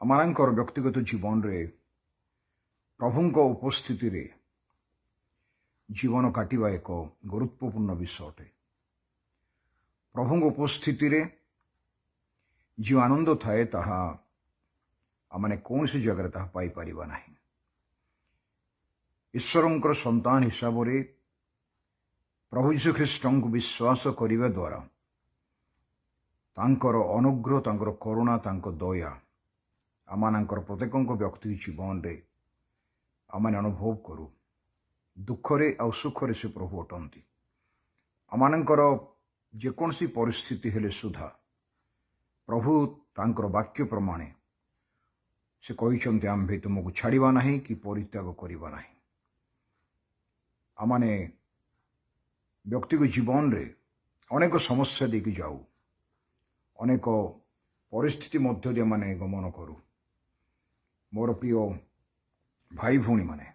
ଆମମାନଙ୍କର ବ୍ୟକ୍ତିଗତ ଜୀବନରେ ପ୍ରଭୁଙ୍କ ଉପସ୍ଥିତିରେ ଜୀବନ କାଟିବା ଏକ ଗୁରୁତ୍ୱପୂର୍ଣ୍ଣ ବିଷୟ ଅଟେ। ପ୍ରଭୁଙ୍କ ଉପସ୍ଥିତିରେ ଯେଉଁ ଆନନ୍ଦ ଥାଏ, ତାହା ଆମମାନେ କୌଣସି ଜାଗାରେ ତାହା ପାଇପାରିବା ନାହିଁ। ଈଶ୍ୱରଙ୍କର ସନ୍ତାନ ହିସାବରେ ପ୍ରଭୁ ଯୀଶୁଖ୍ରୀଷ୍ଟଙ୍କୁ ବିଶ୍ୱାସ କରିବା ଦ୍ୱାରା ତାଙ୍କର ଅନୁଗ୍ରହ, ତାଙ୍କର କରୁଣା, ତାଙ୍କ ଦୟା ଆମମାନଙ୍କର ପ୍ରତ୍ୟେକଙ୍କ ବ୍ୟକ୍ତି ଜୀବନରେ ଆମମାନେ ଅନୁଭବ କରୁ। ଦୁଃଖରେ ଆଉ ସୁଖରେ ସେ ପ୍ରଭୁ ଅଟନ୍ତି। ଆମମାନଙ୍କର ଯେକୌଣସି ପରିସ୍ଥିତି ହେଲେ ସୁଦ୍ଧା ପ୍ରଭୁ ତାଙ୍କର ବାକ୍ୟ ପ୍ରମାଣେ ସେ କହିଛନ୍ତି, "ଆମ୍ଭେ ତୁମକୁ ଛାଡ଼ିବା ନାହିଁ କି ପରିତ୍ୟାଗ କରିବା ନାହିଁ।" ଆମମାନେ ବ୍ୟକ୍ତିଗତ ଜୀବନରେ ଅନେକ ସମସ୍ୟା ଦେଇକି ଯାଉ, ଅନେକ ପରିସ୍ଥିତି ମଧ୍ୟ ଦେଇ ଆମେ ଗମନ କରୁ। ମୋର ପ୍ରିୟ ଭାଇ ଭଉଣୀମାନେ,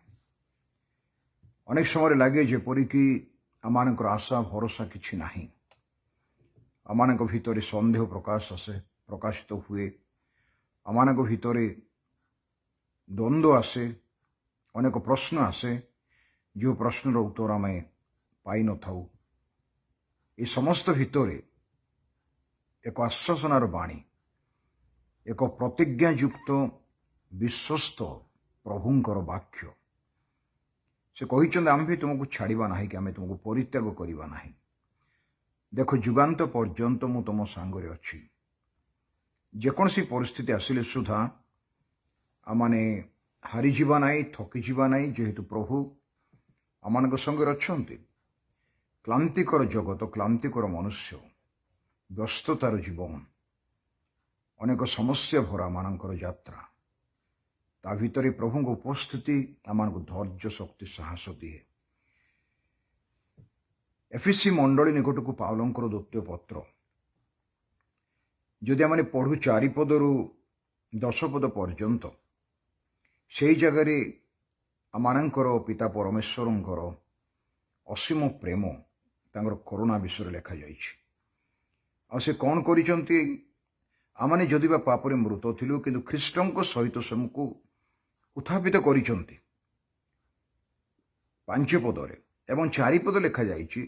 ଅନେକ ସମୟରେ ଲାଗେ ଯେପରିକି ଆମମାନଙ୍କର ଆଶା ଭରସା କିଛି ନାହିଁ। ଆମମାନଙ୍କ ଭିତରେ ସନ୍ଦେହ ପ୍ରକାଶ ଆସେ, ପ୍ରକାଶିତ ହୁଏ। ଆମମାନଙ୍କ ଭିତରେ ଦ୍ୱନ୍ଦ୍ୱ ଆସେ, ଅନେକ ପ୍ରଶ୍ନ ଆସେ, ଯେଉଁ ପ୍ରଶ୍ନର ଉତ୍ତର ଆମେ ପାଇନଥାଉ। ଏ ସମସ୍ତ ଭିତରେ ଏକ ଆଶ୍ୱାସନାର ବାଣୀ, ଏକ ପ୍ରତିଜ୍ଞାଯୁକ୍ତ ବିଶ୍ୱସ୍ତ ପ୍ରଭୁଙ୍କର ବାକ୍ୟ। ସେ କହିଛନ୍ତି, "ଆମ୍ଭେ ତୁମକୁ ଛାଡ଼ିବା ନାହିଁ କି ଆମେ ତୁମକୁ ପରିତ୍ୟାଗ କରିବା ନାହିଁ। ଦେଖ, ଯୁଗାନ୍ତ ପର୍ଯ୍ୟନ୍ତ ମୁଁ ତୁମ ସାଙ୍ଗରେ ଅଛି।" ଯେକୌଣସି ପରିସ୍ଥିତି ଆସିଲେ ସୁଦ୍ଧା ଆମମାନେ ହାରିଯିବା ନାହିଁ, ଥକିଯିବା ନାହିଁ, ଯେହେତୁ ପ୍ରଭୁ ଆମମାନଙ୍କ ସଙ୍ଗରେ ଅଛନ୍ତି। କ୍ଳାନ୍ତିକର ଜଗତ, କ୍ଳାନ୍ତିକର ମନୁଷ୍ୟ, ବ୍ୟସ୍ତତାର ଜୀବନ, ଅନେକ ସମସ୍ୟା ଭରା ମାନଙ୍କର ଯାତ୍ରା, ତା ଭିତରେ ପ୍ରଭୁଙ୍କ ଉପସ୍ଥିତି ଆମମାନଙ୍କୁ ଧୈର୍ଯ୍ୟ, ଶକ୍ତି, ସାହସ ଦିଏ। ଏଫିସି ମଣ୍ଡଳୀ ନିକଟକୁ ପାଉଲଙ୍କର ଦ୍ୱିତୀୟ ପତ୍ର ଯଦି ଆମେ ପଢ଼ୁ 4 ପଦରୁ 10 ପଦ ପର୍ଯ୍ୟନ୍ତ, ସେହି ଜାଗାରେ ଆମମାନଙ୍କର ପିତା ପରମେଶ୍ୱରଙ୍କର ଅସୀମ ପ୍ରେମ, ତାଙ୍କର କରୁଣା ବିଷୟରେ ଲେଖାଯାଇଛି। ଆଉ ସେ କ'ଣ କରିଛନ୍ତି? ଆମମାନେ ଯଦି ବା ପାପରେ ମୃତ ଥିଲୁ, କିନ୍ତୁ ଖ୍ରୀଷ୍ଟଙ୍କ ସହିତ ସେମକୁ ଉତ୍ଥାପିତ କରିଛନ୍ତି 5 ପଦରେ। ଏବଂ 4 ପଦ ଲେଖାଯାଇଛି,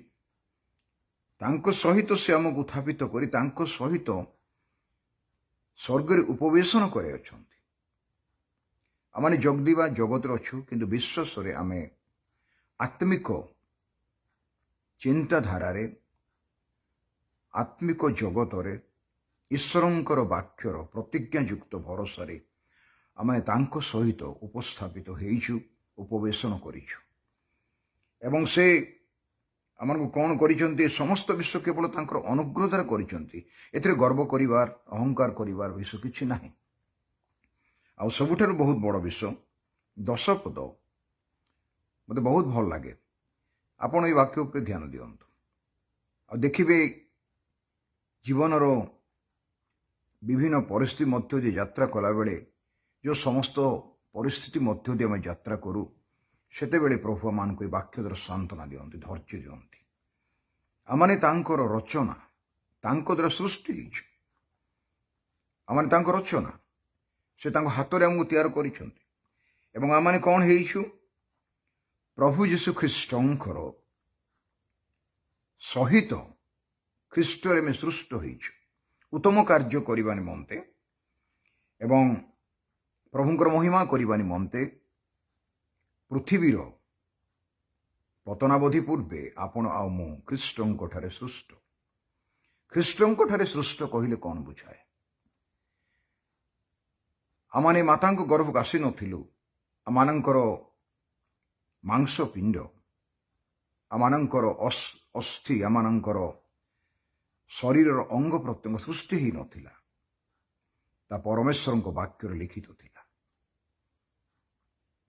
ତାଙ୍କ ସହିତ ସେ ଆମକୁ ଉତ୍ଥାପିତ କରି ତାଙ୍କ ସହିତ ସ୍ୱର୍ଗରେ ଉପବେଶନ କରାଇଅଛନ୍ତି। ଆମମାନେ ଯଦିବା ଜଗତରେ ଅଛୁ, କିନ୍ତୁ ବିଶ୍ୱାସରେ ଆମେ ଆତ୍ମିକ ଚିନ୍ତାଧାରାରେ, ଆତ୍ମିକ ଜଗତରେ, ଈଶ୍ୱରଙ୍କର ବାକ୍ୟର ପ୍ରତିଜ୍ଞାଯୁକ୍ତ ଭରସାରେ ଆମେ ତାଙ୍କ ସହିତ ଉପସ୍ଥାପିତ ହେଇଛୁ, ଉପବେଶନ କରିଛୁ। ଏବଂ ସେ ଆମମାନଙ୍କୁ କ'ଣ କରିଛନ୍ତି? ସମସ୍ତ ବିଷୟ କେବଳ ତାଙ୍କର ଅନୁଗ୍ରହ ଦ୍ୱାରା କରିଛନ୍ତି। ଏଥିରେ ଗର୍ବ କରିବାର, ଅହଙ୍କାର କରିବାର ବିଷୟ କିଛି ନାହିଁ। ଆଉ ସବୁଠାରୁ ବହୁତ ବଡ଼ ବିଷୟ 10 ପଦ ମୋତେ ବହୁତ ଭଲ ଲାଗେ। ଆପଣ ଏଇ ବାକ୍ୟ ଉପରେ ଧ୍ୟାନ ଦିଅନ୍ତୁ ଆଉ ଦେଖିବେ, ଜୀବନର ବିଭିନ୍ନ ପରିସ୍ଥିତି ମଧ୍ୟ ଦେଇ ଯାତ୍ରା କଲାବେଳେ, ଯେଉଁ ସମସ୍ତ ପରିସ୍ଥିତି ମଧ୍ୟ ଦେଇ ଆମେ ଯାତ୍ରା କରୁ, ସେତେବେଳେ ପ୍ରଭୁ ଆମମାନଙ୍କୁ ଏ ବାକ୍ୟ ଦ୍ୱାରା ସାନ୍ତ୍ୱନା ଦିଅନ୍ତି, ଧୈର୍ଯ୍ୟ ଦିଅନ୍ତି। ଆମମାନେ ତାଙ୍କର ରଚନା, ତାଙ୍କ ଦ୍ୱାରା ସୃଷ୍ଟି ହେଇଛୁ। ଆମମାନେ ତାଙ୍କ ରଚନା, ସେ ତାଙ୍କ ହାତରେ ଆମକୁ ତିଆରି କରିଛନ୍ତି। ଏବଂ ଆମମାନେ କ'ଣ ହେଇଛୁ? ପ୍ରଭୁ ଯୀଶୁ ଖ୍ରୀଷ୍ଟଙ୍କର ସହିତ ଖ୍ରୀଷ୍ଟରେ ଆମେ ସୃଷ୍ଟ ହେଇଛୁ ଉତ୍ତମ କାର୍ଯ୍ୟ କରିବା ନିମନ୍ତେ ଏବଂ ପ୍ରଭୁଙ୍କର ମହିମା କରିବା ନିମନ୍ତେ। ପୃଥିବୀର ପତନାବଧି ପୂର୍ବେ ଆପଣ ଆଉ ମୁଁ ଖ୍ରୀଷ୍ଟଙ୍କଠାରେ ସୃଷ୍ଟ। ଖ୍ରୀଷ୍ଟଙ୍କଠାରେ ସୃଷ୍ଟ କହିଲେ କ'ଣ ବୁଝାଏ? ଆମମାନେ ମାତାଙ୍କ ଗର୍ଭକୁ ଆସିନଥିଲୁ। ଆମମାନଙ୍କର ମାଂସ ପିଣ୍ଡ, ଆମମାନଙ୍କର ଅସ୍ଥି, ଆମମାନଙ୍କର ଶରୀରର ଅଙ୍ଗ ପ୍ରତ୍ୟଙ୍ଗ ସୃଷ୍ଟି ହେଇନଥିଲା। ତା ପରମେଶ୍ୱରଙ୍କ ବାକ୍ୟରେ ଲିଖିତ ଥିଲା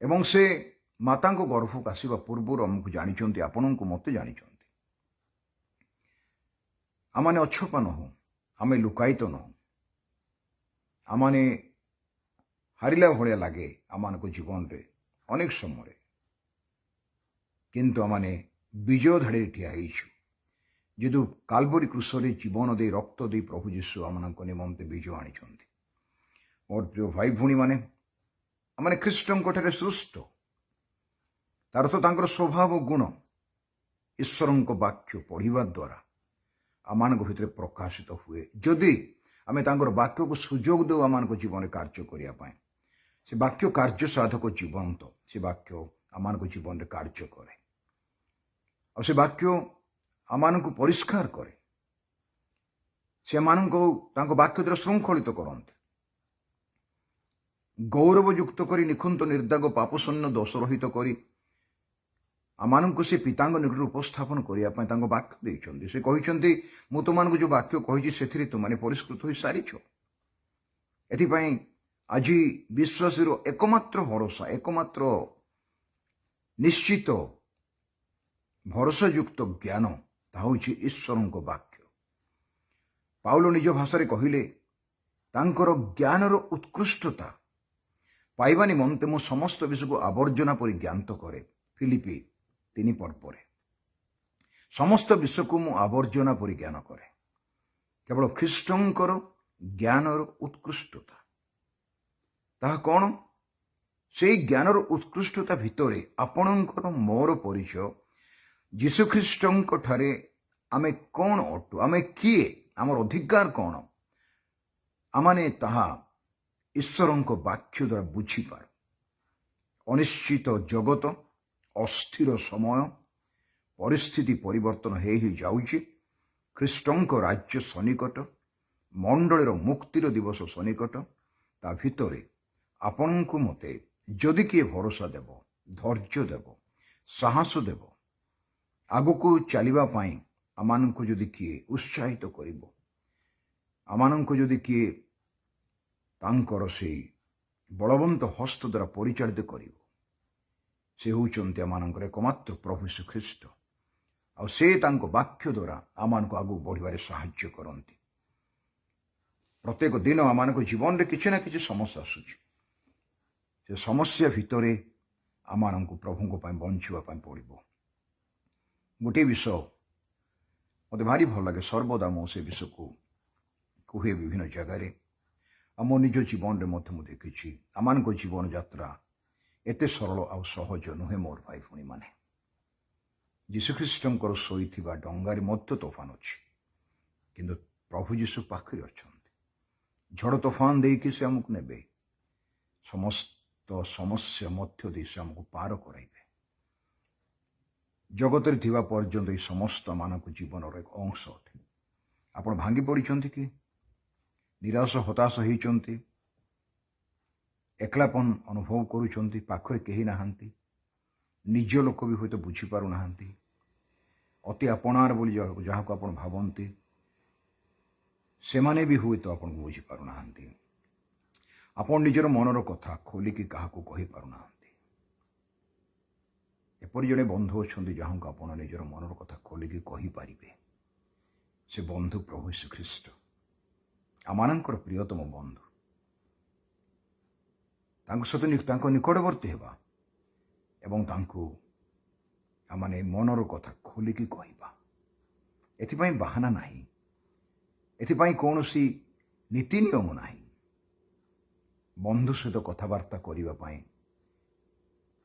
ଏବଂ ସେ ମାତାଙ୍କ ଗର୍ଭକୁ ଆସିବା ପୂର୍ବରୁ ଆମକୁ ଜାଣିଛନ୍ତି, ଆପଣଙ୍କୁ ମୋତେ ଜାଣିଛନ୍ତି। ଆମମାନେ ଅଛପା ନୁହଁ, ଆମେ ଲୁକାୟିତ ନୁହଁ। ଆମମାନେ ହାରିଲା ଭଳିଆ ଲାଗେ ଆମମାନଙ୍କ ଜୀବନରେ ଅନେକ ସମୟରେ, କିନ୍ତୁ ଆମମାନେ ବିଜୟ ଧାଡ଼ିରେ ଠିଆ ହେଇଛୁ, ଯେହେତୁ କାଲବରୀ କ୍ରୁଶରେ ଜୀବନ ଦେଇ, ରକ୍ତ ଦେଇ ପ୍ରଭୁ ଯୀଶୁ ଆମମାନଙ୍କ ନିମନ୍ତେ ବିଜୟ ଆଣିଛନ୍ତି। ମୋର ପ୍ରିୟ ଭାଇ ଭଉଣୀମାନେ, ଆମେ ଖ୍ରୀଷ୍ଟଙ୍କଠାରେ ସୃଷ୍ଟ। ତାର ତ ତାଙ୍କର ସ୍ୱଭାବ ଗୁଣ ଈଶ୍ୱରଙ୍କ ବାକ୍ୟ ପଢ଼ିବା ଦ୍ୱାରା ଆମମାନଙ୍କ ଭିତରେ ପ୍ରକାଶିତ ହୁଏ, ଯଦି ଆମେ ତାଙ୍କର ବାକ୍ୟକୁ ସୁଯୋଗ ଦେଉ ଆମମାନଙ୍କ ଜୀବନରେ କାର୍ଯ୍ୟ କରିବା ପାଇଁ। ସେ ବାକ୍ୟ କାର୍ଯ୍ୟ ସାଧକ, ଜୀବନ୍ତ। ସେ ବାକ୍ୟ ଆମମାନଙ୍କ ଜୀବନରେ କାର୍ଯ୍ୟ କରେ ଆଉ ସେ ବାକ୍ୟ ଆମମାନଙ୍କୁ ପରିଷ୍କାର କରେ। ସେମାନଙ୍କୁ ତାଙ୍କ ବାକ୍ୟ ଦ୍ୱାରା ଶୃଙ୍ଖଳିତ କରନ୍ତି, ଗୌରବଯୁକ୍ତ କରି, ନିଖୁନ୍ତ, ନିର୍ଦ୍ଦାଗ, ପାପଶୂନ୍ୟ, ଦୋଷରହିତ କରି ଆମମାନଙ୍କୁ ସେ ପିତାଙ୍କ ନିକଟରେ ଉପସ୍ଥାପନ କରିବା ପାଇଁ ତାଙ୍କ ବାକ୍ୟ ଦେଇଛନ୍ତି। ସେ କହିଛନ୍ତି, ମୁଁ ତୁମମାନଙ୍କୁ ଯେଉଁ ବାକ୍ୟ କହିଛି, ସେଥିରେ ତୁମମାନେ ପରିଷ୍କୃତ ହୋଇସାରିଛ। ଏଥିପାଇଁ ଆଜି ବିଶ୍ୱାସୀର ଏକମାତ୍ର ଭରସା, ଏକମାତ୍ର ନିଶ୍ଚିତ ଭରସାଯୁକ୍ତ ଜ୍ଞାନ, ତାହା ହେଉଛି ଈଶ୍ୱରଙ୍କ ବାକ୍ୟ। ପାଉଲ ନିଜ ଭାଷାରେ କହିଲେ, ତାଙ୍କର ଜ୍ଞାନର ଉତ୍କୃଷ୍ଟତା ପାଇବା ନିମନ୍ତେ ମୁଁ ସମସ୍ତ ବିଷୟକୁ ଆବର୍ଜନା ପରି ଜ୍ଞାତ କରେ। ଫିଲିପି 3 ପର୍ବରେ। ସମସ୍ତ ବିଷୟକୁ ମୁଁ ଆବର୍ଜନା ପରି ଜ୍ଞାନ କରେ, କେବଳ ଖ୍ରୀଷ୍ଟଙ୍କର ଜ୍ଞାନର ଉତ୍କୃଷ୍ଟତା। ତାହା କ'ଣ? ସେଇ ଜ୍ଞାନର ଉତ୍କୃଷ୍ଟତା ଭିତରେ ଆପଣଙ୍କର ମୋର ପରିଚୟ, ଯୀଶୁଖ୍ରୀଷ୍ଟଙ୍କ ଠାରେ ଆମେ କ'ଣ ଅଟୁ, ଆମେ କିଏ, ଆମର ଅଧିକାର କ'ଣ, ଆମମାନେ ତାହା ଈଶ୍ୱରଙ୍କ ବାକ୍ୟ ଦ୍ୱାରା ବୁଝିପାରୁ। ଅନିଶ୍ଚିତ ଜଗତ, ଅସ୍ଥିର ସମୟ, ପରିସ୍ଥିତି ପରିବର୍ତ୍ତନ ହେଇ ହେଇ ଯାଉଛି। ଖ୍ରୀଷ୍ଟଙ୍କ ରାଜ୍ୟ ସନ୍ନିକଟ, ମଣ୍ଡଳୀର ମୁକ୍ତିର ଦିବସ ସନ୍ନିକଟ। ତା ଭିତରେ ଆପଣଙ୍କୁ ମୋତେ ଯଦି କିଏ ଭରସା ଦେବ, ଧୈର୍ଯ୍ୟ ଦେବ, ସାହସ ଦେବ, ଆଗକୁ ଚାଲିବା ପାଇଁ ଆମମାନଙ୍କୁ ଯଦି କିଏ ଉତ୍ସାହିତ କରିବ, ଆମମାନଙ୍କୁ ଯଦି କିଏ ତାଙ୍କର ସେଇ ବଳବନ୍ତ ହସ୍ତ ଦ୍ୱାରା ପରିଚାଳିତ କରିବ, ସେ ହେଉଛନ୍ତି ଆମମାନଙ୍କର ଏକମାତ୍ର ପ୍ରଭୁ ଖ୍ରୀଷ୍ଟ। ଆଉ ସେ ତାଙ୍କ ବାକ୍ୟ ଦ୍ୱାରା ଆମମାନଙ୍କୁ ଆଗକୁ ବଢ଼ିବାରେ ସାହାଯ୍ୟ କରନ୍ତି। ପ୍ରତ୍ୟେକ ଦିନ ଆମମାନଙ୍କ ଜୀବନରେ କିଛି ନା କିଛି ସମସ୍ୟା ଆସୁଛି। ସେ ସମସ୍ୟା ଭିତରେ ଆମମାନଙ୍କୁ ପ୍ରଭୁଙ୍କ ପାଇଁ ବଞ୍ଚିବା ପାଇଁ ପଡ଼ିବ। ଗୋଟିଏ ବିଷୟ ମୋତେ ଭାରି ଭଲ ଲାଗେ। ସର୍ବଦା ମୁଁ ସେ ବିଷୟକୁ କୁହେ ବିଭିନ୍ନ ଜାଗାରେ ଆଉ ମୋ ନିଜ ଜୀବନରେ ମଧ୍ୟ ମୁଁ ଦେଖିଛି। ଆମମାନଙ୍କ ଜୀବନ ଯାତ୍ରା ଏତେ ସରଳ ଆଉ ସହଜ ନୁହେଁ ମୋର ଭାଇ ଭଉଣୀମାନେ। ଯୀଶୁଖ୍ରୀଷ୍ଟଙ୍କର ଶୋଇଥିବା ଡଙ୍ଗାରେ ମଧ୍ୟ ତୋଫାନ ଅଛି, କିନ୍ତୁ ପ୍ରଭୁ ଯୀଶୁ ପାଖରେ ଅଛନ୍ତି। ଝଡ଼ ତୋଫାନ ଦେଇକି ସେ ଆମକୁ ନେବେ। ସମସ୍ତ ସମସ୍ୟା ମଧ୍ୟ ଦେଇ ସେ ଆମକୁ ପାର କରାଇବେ। ଜଗତରେ ଥିବା ପର୍ଯ୍ୟନ୍ତ ଏହି ସମସ୍ତ ମାନଙ୍କ ଜୀବନର ଏକ ଅଂଶ ଅଟେ। ଆପଣ ଭାଙ୍ଗି ପଡ଼ିଛନ୍ତି କି? ନିରାଶ ହତାଶ ହେଇଛନ୍ତି? ଏକଲାପନ ଅନୁଭବ କରୁଛନ୍ତି? ପାଖରେ କେହି ନାହାନ୍ତି, ନିଜ ଲୋକ ବି ହୁଏତ ବୁଝିପାରୁନାହାନ୍ତି, ଅତି ଆପଣାର ବୋଲି ଯାହାକୁ ଆପଣ ଭାବନ୍ତି, ସେମାନେ ବି ହୁଏତ ଆପଣଙ୍କୁ ବୁଝିପାରୁନାହାନ୍ତି। ଆପଣ ନିଜର ମନର କଥା ଖୋଲିକି କାହାକୁ କହିପାରୁନାହାନ୍ତି। ଏପରି ଜଣେ ବନ୍ଧୁ ଅଛନ୍ତି, ଯାହାଙ୍କୁ ଆପଣ ନିଜର ମନର କଥା ଖୋଲିକି କହିପାରିବେ। ସେ ବନ୍ଧୁ ପ୍ରଭୁ ଶ୍ରୀଖ୍ରୀଷ୍ଟ, ଆମମାନଙ୍କର ପ୍ରିୟତମ ବନ୍ଧୁ। ତାଙ୍କ ସହିତ ତାଙ୍କ ନିକଟବର୍ତ୍ତୀ ହେବା ଏବଂ ତାଙ୍କୁ ଆମମାନେ ମନର କଥା ଖୋଲିକି କହିବା। ଏଥିପାଇଁ ବାହାନା ନାହିଁ, ଏଥିପାଇଁ କୌଣସି ନୀତି ନିୟମ ନାହିଁ। ବନ୍ଧୁ ସହିତ କଥାବାର୍ତ୍ତା କରିବା ପାଇଁ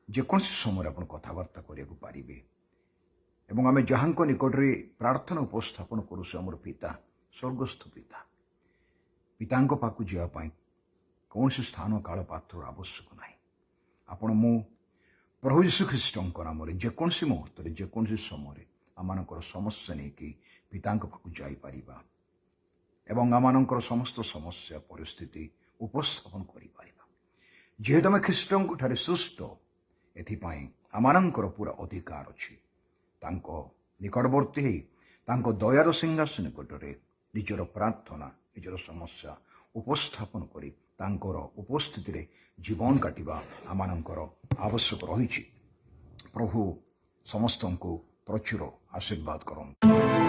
ଯେକୌଣସି ସମୟରେ ଆପଣ କଥାବାର୍ତ୍ତା କରିବାକୁ ପାରିବେ। ଏବଂ ଆମେ ଯାହାଙ୍କ ନିକଟରେ ପ୍ରାର୍ଥନା ଉପସ୍ଥାପନ କରୁ, ସେ ଆମର ପିତା, ସ୍ୱର୍ଗସ୍ଥ ପିତା। ପିତାଙ୍କ ପାଖକୁ ଯିବା ପାଇଁ କୌଣସି ସ୍ଥାନ, କାଳ, ପାତ୍ରର ଆବଶ୍ୟକ ନାହିଁ। ଆପଣ ମୁଁ ପ୍ରଭୁ ଯୀଶୁ ଖ୍ରୀଷ୍ଟଙ୍କ ନାମରେ ଯେକୌଣସି ମୁହୂର୍ତ୍ତରେ, ଯେକୌଣସି ସମୟରେ ଆମମାନଙ୍କର ସମସ୍ୟା ନେଇକି ପିତାଙ୍କ ପାଖକୁ ଯାଇପାରିବା ଏବଂ ଆମମାନଙ୍କର ସମସ୍ତ ସମସ୍ୟା, ପରିସ୍ଥିତି ଉପସ୍ଥାପନ କରିପାରିବା। ଯେହେତୁ ଆମେ ଖ୍ରୀଷ୍ଟଙ୍କ ଠାରେ ସୃଷ୍ଟ, ଏଥିପାଇଁ ଆମମାନଙ୍କର ପୁରା ଅଧିକାର ଅଛି ତାଙ୍କ ନିକଟବର୍ତ୍ତୀ ହେଇ ତାଙ୍କ ଦୟାର ସିଂହାସନ ନିକଟରେ ନିଜର ପ୍ରାର୍ଥନା, ନିଜର ସମସ୍ୟା ଉପସ୍ଥାପନ କରି ତାଙ୍କର ଉପସ୍ଥିତିରେ ଜୀବନ କାଟିବା ଆମମାନଙ୍କର ଆବଶ୍ୟକ ରହିଛି। ପ୍ରଭୁ ସମସ୍ତଙ୍କୁ ପ୍ରଚୁର ଆଶୀର୍ବାଦ କରନ୍ତୁ।